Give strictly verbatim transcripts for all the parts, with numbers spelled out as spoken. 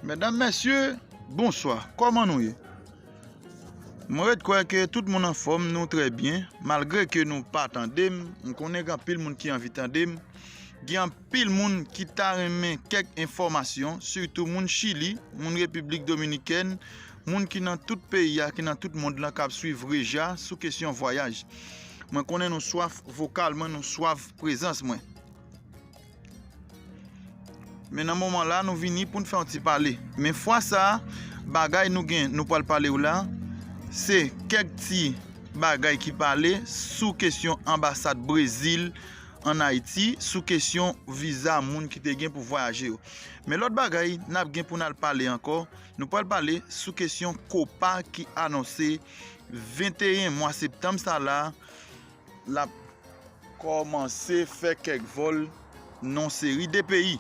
Medam, mesye, bonswa. Kòman nou ye? Mwen ret kwè ke tout moun anfòm, nou trè byen. Malgre ke nou pa tande m, m konnen gen anpil moun ki anvi tande m. Gen anpil moun ki ta renmen kèk enfòmasyon, sitou moun Chili, moun Repiblik Dominikèn, moun ki nan tout peyi a, ki nan tout mond lan, k ap swiv Reja sou kesyon vwayaj. Mwen konnen nou swaf vokal mwen, nou swaf prezans mwen. Men nan moman la, nou vini pou n fè yon ti pale. Men fwa sa a, bagay nou gen, nou pral pale w la, se kèk ti bagay ki pale sou kesyon anbasad Brezil ann Ayiti, sou kesyon viza moun ki te gen pou vwayaje yo. Men lòt bagay n ap gen pou n al pale ankò, nou pral pale sou kesyon Copa ki anonse venteyen mwa septanm sa la, l ap kòmanse fè kèk vòl nan yon seri de peyi,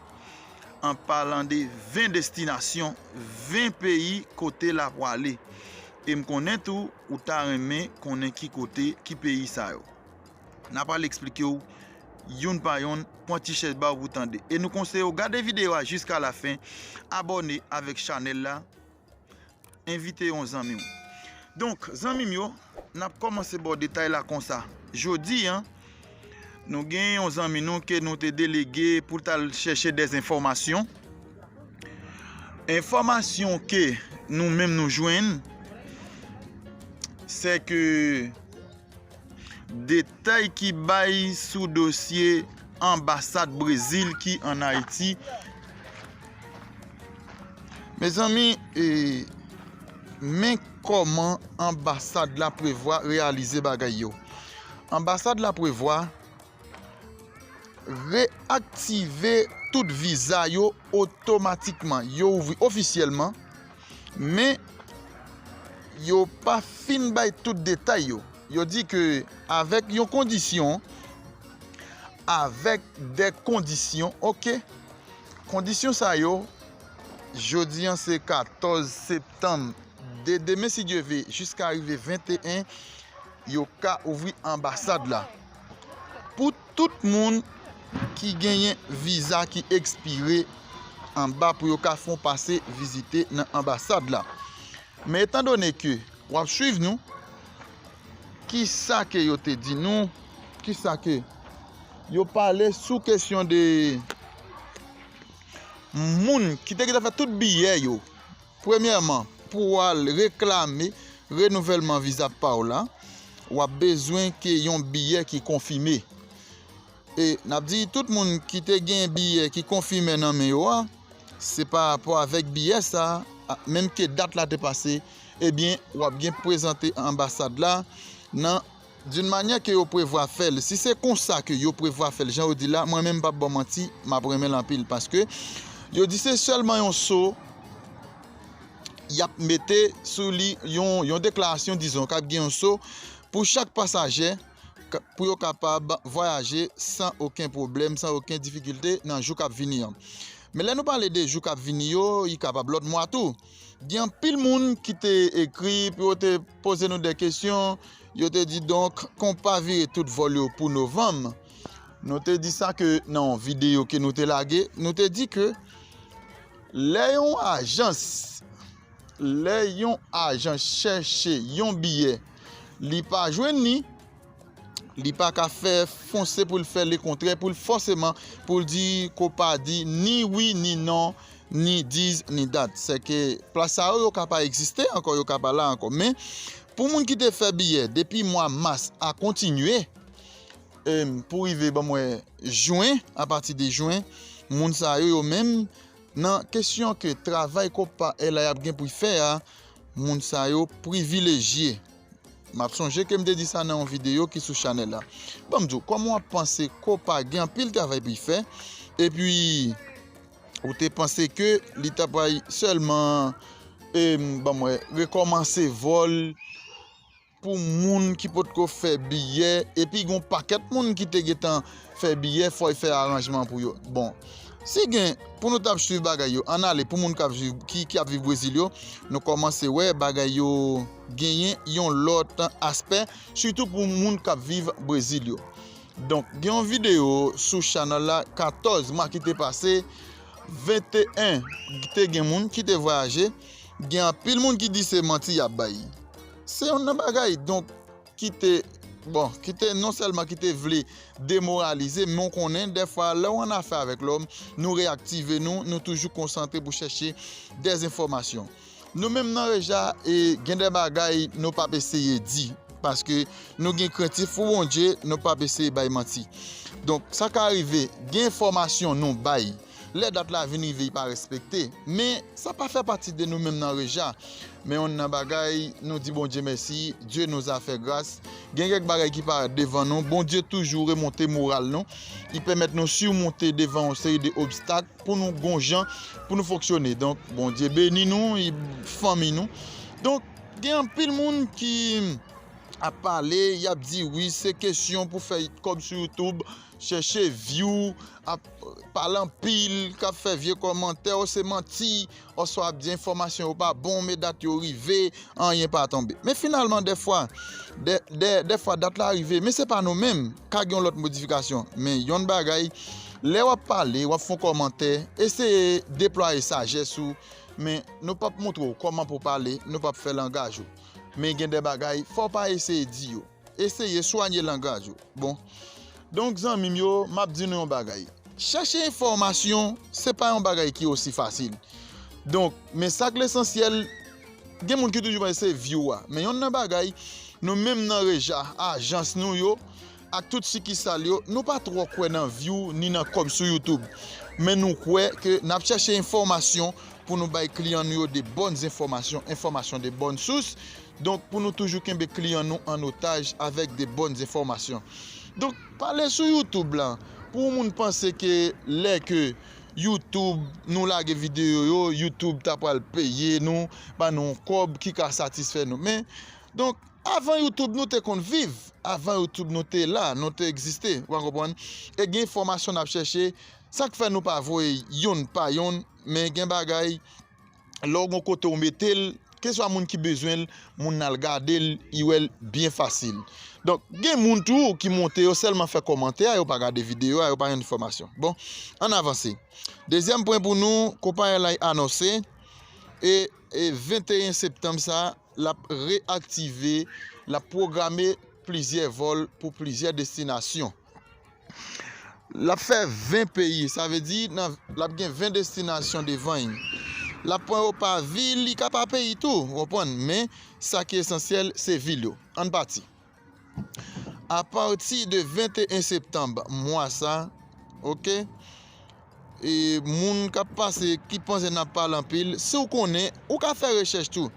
an palan de ven destinasyon, ven peyi kote l ap prale. E m konnen tou, ou ta renmen konnen ki kote, ki peyi sa yo. N ap al eksplike w youn pa youn, pran ti chèz ba w pou tande. E nou konseye w gade videyo a jiska lafen, abòne avèk chanèl la, envite yon zanmi w. Donk, zanmi m yo, n ap kòmanse ba w detay la konsa. Jodi a, nou gen yon zanmi nou ke nou te delege pou l t al chèche dèzenfòmasyon. Enfòmasyon ke nou menm nou jwenn, se ke detay ki bay sou dosye anbasad Brezil ki ann Ayiti. Mezanmi, e, men kòman anbasad la prevwa reyalize bagay yo. Anbasad la prevwa reaktive tout viza yo otomatikman. Yo ouvri ofisyèlman, men yo pa fin bay tout detay yo. Yo di ke avèk yon kondisyon, avèk de kondisyon, oke. Kondisyon sa yo, jodi a se katòz septanm, de demen, si Dye ve, jiska rive venteyen, yo ka ouvri anbasad la pou tout moun ki genyen viza ki ekspire anba pou yo ka fè yon pase vizite nan anbasad la. Men etandone ke w ap swiv nou, kisa ke yo te di nou, kisa ke yo pale sou kesyon de moun ki te gentan fè tout biyè yo. Premyèman, pou w al reklame renouvèlman viza pa w la, w ap bezwen ke yon biyè ki konfime. E n ap di tout moun ki te gen biyè ki konfime nan men yo a, se pa rapò avèk biyè sa a, menm ke dat la te pase, ebyen, w ap gen prezante anbasad la nan d'une manière que yo prevwa fè l. Si se konsa ke yo prevwa fè l, jan yo di la, mwen menm m p ap ba w manti, m ap renmen l anpil. Paske yo di se sèlman yon so y ap mete sou li, yon, yon deklarasyon, dizon, k ap gen yon so pou chak pasaje, ka-, pou yo kapab vwayaje san okenn pwoblèm, san okenn difikilte nan jou k ap vini an. Men lè nou pale de jou k ap vini yo, li kapab lòt mwa tou. Gen anpil moun ki te ekri pou yo te poze nou de kesyon. Yo te di, donk, Copa vire tout vòl yo pou novanm. Nou te di sa ke nan yon videyo ke nou te lage, nou te di ke lè yon ajans, lè yon ajan chèche yon biyè, li pa jwenn li, li pa ka fè fonse pou l fè lekontrè, pou l fòseman, pou l di Copa di ni wi, ni non, ni this, ni that. Se ke plas sa yo, yo ka pa egziste ankò, yo ka pa la ankò. Men, pou moun ki te fè biyè depi mwa mas a kontinye, em, pou rive, ban m wè, jen, apati de jen, moun sa yo, yo menm, nan kesyon ke travay Copa Airlines ap gen pou l fè a, moun sa yo privilejye. M ap sonje ke m te di sa nan yon videyo ki sou chanèl la. Ban m di w, kòman w ap panse Copa gen anpil travay pou l fè, epi ou te panse ke li ta pral sèlman, em, ban m wè, rekòmanse vòl pou moun ki potko fè biyè, epi gen yon pakèt moun ki te gentan fè biyè, fò y fè aranjman pou yo. Bon, si gen, pou nou t ap swiv bagay yo, ann ale pou moun k ap viv, ki, ki ap viv Brezil yo, nou kòmanse wè bagay yo genyen yon lòt aspè, sitou pou moun k ap viv Brezil yo. Donk, gen yon videyo sou chanèl la, katòz mwa ki te pase, venteyen, te gen moun ki te vwayaje, gen anpil moun ki di se manti y ap bay. Se youn nan bagay, donk, ki te, bon, ki te non sèlman ki te vle demoralize, men w konnen, dèfwa, lè w an afè avèk lòm, nou reyaktive nou, nou toujou konsantre pou chèche dèzenfòmasyon. Nou menm nan Reja, e gen de bagay nou p ap eseye di, paske nou gen krentif pou Bondye, nou p ap eseye bay manti. Donk, sa ka rive, gen enfòmasyon nou bay. Lè dat la vin rive, li pa respekte. Men, sa pa fè pati de nou menm nan Reja. Men youn nan bagay, nou di Bondye mèsi, Dieu nous a fait grâce. Gen kèk bagay ki parèt devan nou, Bondye toujou remonte moral nou. Li pèmèt nou simonte devan yon seri de obstak pou nou gon jan, pou nou fonksyone. Donk, Bondye beni nou, li fanmi nou. Donk, gen anpil moun ki ap pale, y ap di wi, se kesyon pou fè kòb sou YouTube, chèche view, ap pale anpil, k ap fè vye kòmantè, o se manti, oswa ap di enfòmasyon yo pa bon, men dat yo rive, anyen pa tonbe. Men finalman, dèfwa, dè, dè, dèfwa dat la rive, men se pa nou menm, ka gen yon lòt modifikasyon. Men yon bagay, lè w ap pale, w ap fè yon kòmantè, eseye deplwaye sajès ou, men nou p ap montre w kòman pou w pale, nou p ap fè langaj ou. Men gen de bagay, fò w pa eseye di yo. Eseye swanye langaj ou. Bon. Donk, zanmi m yo, m ap di nou yon bagay. Chèche enfòmasyon, se pa yon bagay ki osi fasil. Donk, men sa k lesansyèl, gen moun ki toujou panse se view a. Men youn nan bagay, nou menm nan Reja, ajans nou yo, ak tout sikisal yo, nou pa twò kwè nan view ni nan kòb sou YouTube. Men nou kwè ke n ap chèche enfòmasyon pou nou bay kliyan nou yo de bòn enfòmasyon, enfòmasyon de bòn sous. Donk, pou nou toujou kenbe kliyan nou an otaj avèk de bòn enfòmasyon. Donk, pale sou YouTube la, pou yon moun panse ke lè ke YouTube, nou lage videyo yo, YouTube ta pral peye nou, ba nou yon kòb ki ka satisfè nou. Men, donk, avan YouTube, nou te konn viv. Avan YouTube, nou te la, nou te egziste. Ou konprann? E gen enfòmasyon n ap chèche. Sa k fè nou pa voye youn pa youn, men gen bagay, lè w gon kote w mete l, keswa moun ki bezwen l, moun nan al gade l, li wè l byen fasil. Donk, gen moun tou ki monte, yo sèlman fè kòmantè a, yo pa gade videyo a, yo pa jwenn enfòmasyon. Bon, ann avanse. Dezyèm pwen pou nou, konpayi airline anonse, e, e venteyen septanm sa, l ap reyaktive, l ap pwograme plizyè vòl pou plizyè destinasyon. L ap fè ven peyi, sa vle di nan, l ap gen ven destinasyon devan l. L ap pran yo pa vil, li ka pa peyi tou, ou konprann, men sa ki esansyèl, se vil yo. Ann pati. Apati de venteyen septanm mwa sa, oke, e moun k ap pase, ki panse n ap pale anpil, si w konnen, ou ka fè rechèch tou.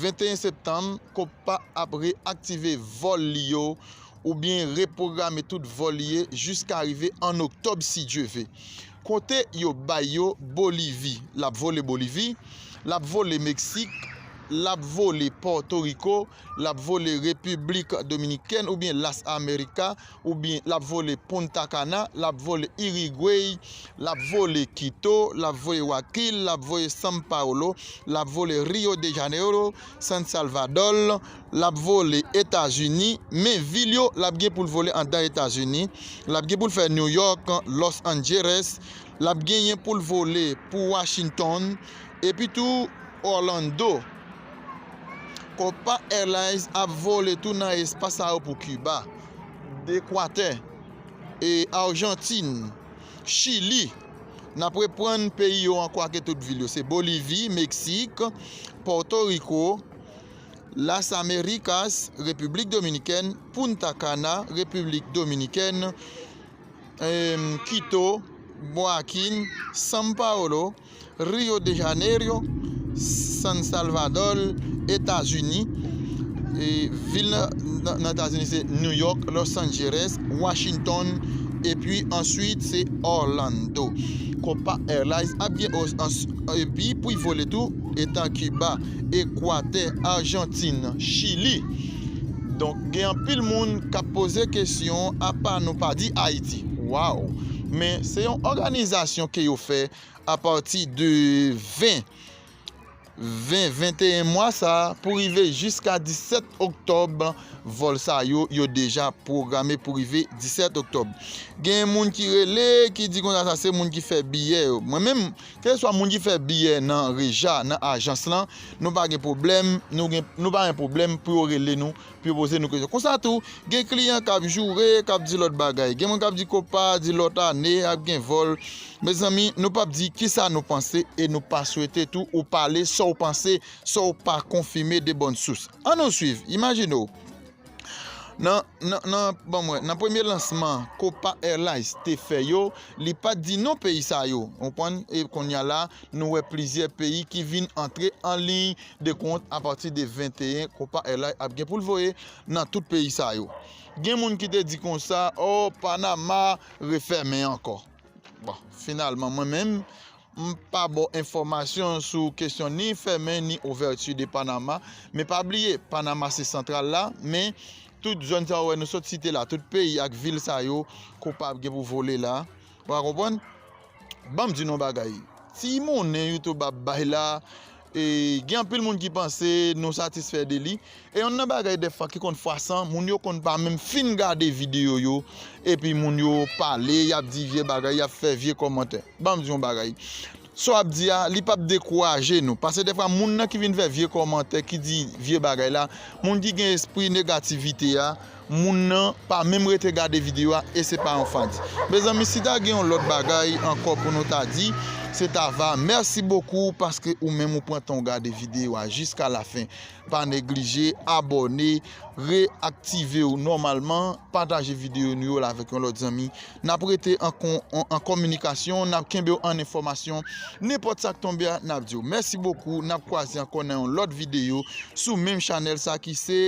Venteyen septanm, Copa ap reyaktive vòl li yo, oubyen repwograme tout vòl li yo jiska rive an oktòb, si Dye ve. Kote yo bay yo? Bolivi. L ap vole Bolivi, l ap vole Meksik, l ap vole Pòtoriko, l ap vole Repiblik Dominikèn oubyen Las Amerika, oubyen l ap vole Punta Cana, l ap vole Irigwey, l ap vole Kito, l ap vole Guayaquil, l ap vole São Paulo, l ap vole Rio de Janeiro, San Salvador, l ap vole Etazini, men vil yo l ap gen pou l vole anndan Etazini, l ap gen pou l fè New York, Los Angeles, l ap genyen pou l vole pou Washington, epi tou Orlando. Copa Airlines ap vole tou nan espas ayo pou Kiba, Ekwatè, e Ajantin, Chili. N ap reprann peyi yo ankò ak tout vil yo. Se Bolivi, Meksik, Pòtoriko, Las Amerikas, Repiblik Dominikèn, Punta Cana, Repiblik Dominikèn, em, Kito, Boakin, São Paulo, Rio de Janeiro, San Salvador, Etazini. E vil nan, nan, nan Etazini se New York, Los Angeles, Washington, epi answit se Orlando. Copa Airlines ap gen os-, ans-, epi pou y vole tou, etan Kiba, Ekwatè, Ajantin, Chili. Donk, gen anpil moun k ap poze kesyon, apa nou pa di Ayiti? Waw! Men se yon òganizasyon ke yo fè apati de ven, ven, venteyen mwa sa a, pou rive jiska disèt oktòb, vòl sa yo, yo deja pwograme pou rive disèt oktòb. Gen moun ki rele, ki di konsa, sa se moun ki fè biyè yo. Mwen menm, kèlkeswa moun ki fè biyè nan reja, nan ajans lan, nou pa gen pwoblèm, nou gen, nou pa gen pwoblèm pou yo rele nou, pou yo poze nou kesyon. Konsa tou, gen kliyan k ap joure, k ap di lòt bagay. Gen moun k ap di Copa di lòt ane ap gen vòl. Mezanmi, nou p ap di kisa nou panse e nou pa swete tou ou pale sa w panse, sa w pa konfime de bòn sous. Ann nou swiv. Imajine w, nan, nan, nan, ban mwen, nan premye lansman Copa Airlines te fè yo, li pa t di non peyi sa yo. Ou konprann? E kounye a la, nou wè plizyè peyi ki vin antre an liy de kont apati de venteyen Copa Airlines ap gen pou l voye nan tout peyi sa yo. Gen moun ki te di konsa, o, Panama refèmen ankò. Bon, finalman, mwen menm, m pa ba w enfòmasyon sou kesyon ni fèmen ni ouvèti de Panama, men pa bliye, Panama se santral la, men tout zòn sa w wè nou sot site la, tout peyi ak vil sa yo, Copa ap gen pou vole la. Ou ka konprann? Ban m di nou yon bagay. Ti monnen YouTube ap bay la, e, gen anpil moun ki panse nou satisfè de li. E yonn nan bagay dèfwa ki konn fwasan, moun yo konn pa menm fin gade videyo yo, epi moun yo pale, y ap di vye bagay, y ap fè vye kòmantè. Ban m di yon bagay. Sa w ap di a, li p ap dekouraje nou. Paske dèfwa, moun nan ki vin fè vye kòmantè, ki di vye bagay la, moun ki gen espri negativite a, moun nan pa menm rete gade videyo a e se pa yon fan. Mezanmi, si ta gen yon lòt bagay ankò pou nou ta di, se ta va. Mèsi bokou paske ou menm ou pran tan w gade videyo a jiska lafen. Pa neglije abòne, reaktive w nòmalman, pataje videyo nou yo la avèk yon lòt zanmi. N ap rete an kon-, an, an kominikasyon, n ap kenbe w an enfòmasyon. Nenpòt sa k tonbe a, n ap di w mèsi bokou. N ap kwaze ankò nan yon lòt videyo sou menm chanèl sa ki se